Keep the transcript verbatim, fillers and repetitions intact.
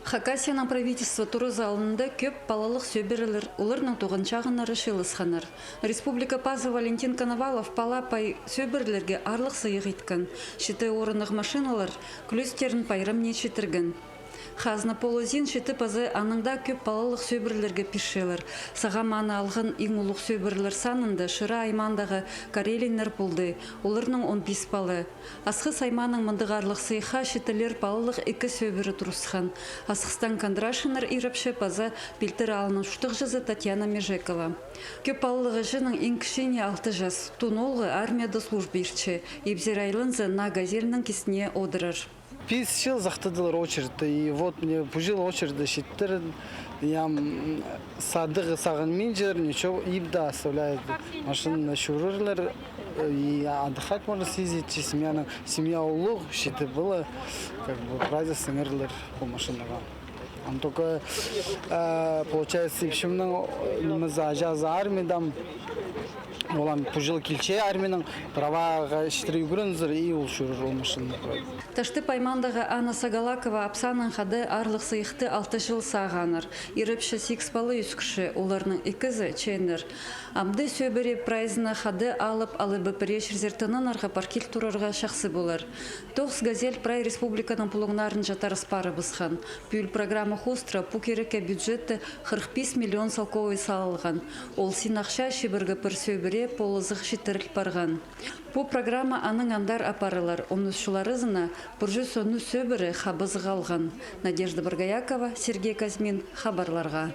Хакасияның правительство туразы алнында кӧп палалығ сӧбірелер, оларның туған чағыннары чыылысханнар. Республика пазы Валентин Коновалов пала пай сӧбірелерге аарлығ сыйых иткен. Читі орыннығ машиналар кӱлестерін пайрамнее читірген. Хазна полызин читі паза анаң даа кӧп палалығ сӧбірелерге пирчелер. Сағам аны алған иң улуғ сӧбірелер санында Шира аймаандағы Карелиннер полды. Оларның он пис пала. Асхыс аймааның мындағ аарлығ сыйыхха читілер палалығ ікі сӧбіре турысхан. Асхыстаң Кондрашиннер ирепче паза Пилтір аалының чуртағҷызы Татьяна Межекова. Кӧп палалығ іҷенің иң кічіҷеңі алты час. Тун оолғы армияда служба иртче. Ибзер айланза, наа «Газельнің» кистіне одырар. Пис чыл сахтадылар очередьті. И вот мына пу чыл очередьті читтірді. Ям садығ сағынминчалар, ничего, ибде оставляют. Машина чӧрерлер, и отдыхать можно съездить, семьяның, семья улуғ, читі пала, как бы, праздник сіңерлер пу машинаға. Ам только, э, получается, ипчімнің, э, ниме, за, аҷазы армияда, ол ам пу чыл килче армияның, праваға читіре ӱгрензер, и ол чӧрер ол машинаға. Таштып аймаандағы Анна Сагалакова апсаанаң хада аарлығ сыйыхты алты чыл сағааннар. Ирепче сигіс пала ӧскірче, оларның ікізі чеендер. Амды сӧбіре прайзына хада алып, алай ба пірее чирзер тынанарға, паркель турарға чахсы полар. Тоғыс «Газель» прай республиканың пулуңнарынҷа тарас парыбысхан. Пӱӱл программа хоостыра пу кирекке бюджетте хырых пис миллион салковай салылған. Ол син ахча чибіргі пір сӧбіре полызығ читіріл парған. Пу программа анаң андар апарылар. Он ӱс чыл аразына пір чӱс он ӱс сӧбіре хабазығ алған. Надежда Боргоякова, Сергей Козьмин, хабарларға.